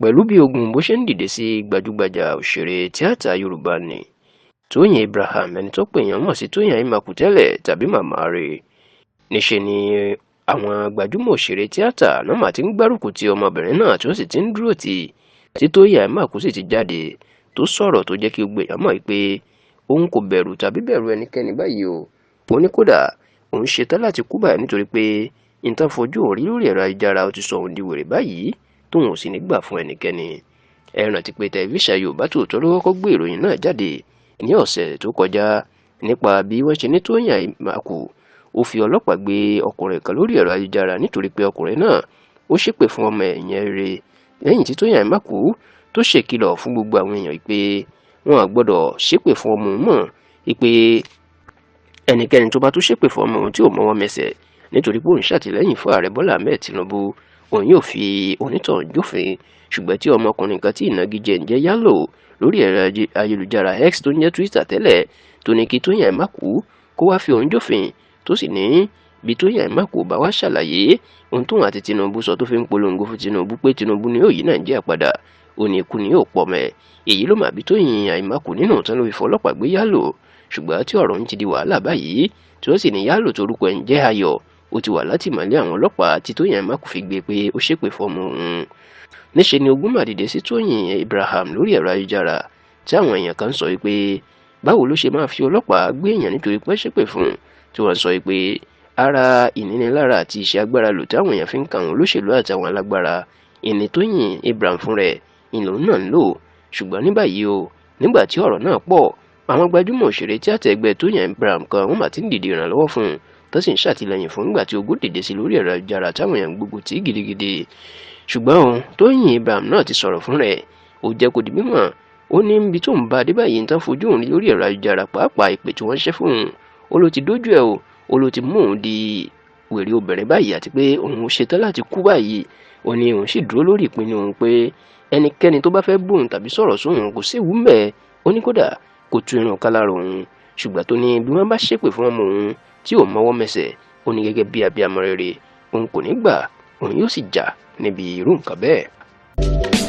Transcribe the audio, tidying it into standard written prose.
Pẹ̀lú bí ogun bó ṣe ń dìde sí gbajúgbajà òṣèré tíátà Yorùbá ní Tóyìn Abraham, ẹni tó pè yàn mọ̀ sí Tóyìn Aimakhu tẹ́lẹ̀ tàbí Màmá Rẹ̀. Níṣe ni àwọn gbajúmọ̀ òṣèré tíátà náà mà ti ń gbárùkù ti ọmọbìnrin náà, tí ó sì ti ń dúró tì í, tí Tóyìn Aimakhu sì ti jáde tó sọ̀rọ̀ tó jẹ́ kí gbogbo èèyàn mọ̀ pé òun kò bẹ̀rù tàbí bẹ̀rù ẹnikẹ́ni báyìí o. Ó ní kódà òun ṣetán láti kú báyìí nítorí pé nǹkan fojú òun rí lórí ẹ̀rọ ayélujára ó ti sọ òun di wèrè báyìí, tóun ò sì ní gbà fún ẹnikẹ́ni. Ẹ rántí pé tẹlifíṣàn Yorùbá Tòótọ́ ló kọ́kọ́ gbé ìròyìn náà jáde ní ọ̀sẹ̀ tó kọjá nípa bí wọ́n ṣe ní Tóyìn Aimakhu ó fi ọlọ́pàá gbé ọkùnrin kan lórí ẹ̀rọ ayélujára nítorí pé ọkùnrin náà ó ṣépè fún ọmọ ẹ̀yìn rẹ̀, lẹ́yìn tí Tóyìn Aimakhu tó ṣèkìlọ̀ fún gbogbo àwọn èèyàn pé wọn à gbọ́dọ̀ ṣépè fún ọmọ òun mọ́, pé ẹnikẹ́ni tó bá tún ṣépè fún ọmọ òun tí ò mọwọ́ mẹsẹ̀ nítorí pé òun ṣàtìlẹ́yìn fún ààrẹ Bọ́lá Ahmed Tinubu, òun yóò fi onítọ̀hún jófin. Ṣùgbọ́n tí ọmọkùnrin kan tí ìnagijẹ ń jẹ́ Yálò lórí ẹ̀rọ ayélujára X tó ń jẹ́ Twitter tẹ́lẹ̀, tó ní kí Tóyìn Aimakhu kó wá fi òun jófin, tó sì ní bí Tóyìn Aimakhu bá wá ṣàlàyé ohun tóun àti Tinubu sọ tó fi ń polongo fún Tinubu pé Tinubu ni yóò yí Nàìjíríà padà, ó ní ikú ni yóò pọ̀ mẹ́. Èyí ló mà bí Tóyìn Aimakhu nínú tán ló fi fọlọ́pàá gbé Yálò. Ṣùgbọ́n tí ọ̀rọ̀ ń ti di wàhálà báyìí, tí wọ́n sì ní Yálò torúkọ ẹ̀ ń jẹ́ Ayọ̀, ó ti wà látìmọ́lé àwọn ọlọ́pàá tí Tóyìn Aimakhu fi gbé pé ó ṣépè fọ́mọ òun. Níṣe ni ogun mà dìde sí Tóyìn Abraham lórí ẹ̀rọ ayélujára, tí àwọn èèyàn kan sọ pé báwo ló ṣe máa fi ọlọ́pàá gbé èèyàn nítorí pé ṣépè fún un, tí wọ́n sọ pé ara ìnínilára àti iṣẹ́ agbára lò táwọn èèyàn fi ń ka àwọn olóṣèlú àti àwọn alágbára ìní Tóyìn Abraham fún rẹ̀ ìlú náà ń lò. Ṣùgbọ́n ní báyìí o, nígbà tí ọ̀rọ̀ náà pọ̀, àwọn gbajúmọ̀ òṣèré tíátà ẹgbẹ́ Tóyìn Abraham kan wọ́n mà ti ń dìde ìrànlọ́wọ́ fún un, tó sì ń ṣàtìlẹ́yìn fún nígbà tí ogun dìde sí lórí ẹ̀rọ ayélujára táwọn èèyàn gbógun tì í gidigidi. Ṣùgbọ́n o, Tóyìn Abraham náà ti sọ̀rọ̀ fún rẹ̀, ó jẹ́ kó di mímọ̀. Ó ní ibi tó ń bá dé báyìí tán fojú òun rí lórí ẹ̀rọ ayélujára, pàápàá ìpè tí wọ́n ṣẹ́ fún òun, ó ló ti dójú ẹ̀ o, ó ló ti mú òun di wèrè obìnrin báyìí, àti pé òun ṣetán láti kú báyìí. Ó ní òun sì dúró lórí ìpinnu òun pé ẹnikẹ́ni tó bá fẹ́ bóun tàbí sọ̀rọ̀ sóun, kò séwu ńbẹ̀. Ó ní kódà kò tú irun ká lára òun. Ṣùgbọ́n tó ní bí wọ́n bá ṣépè fún ọmọ òun tí ò mọwọ́ mẹsẹ̀, ó ní gẹ́gẹ́ bí abiyamọ rere, òun kò ní gbà, òun yóò sì jà níbi irú nǹkan bẹ́ẹ̀.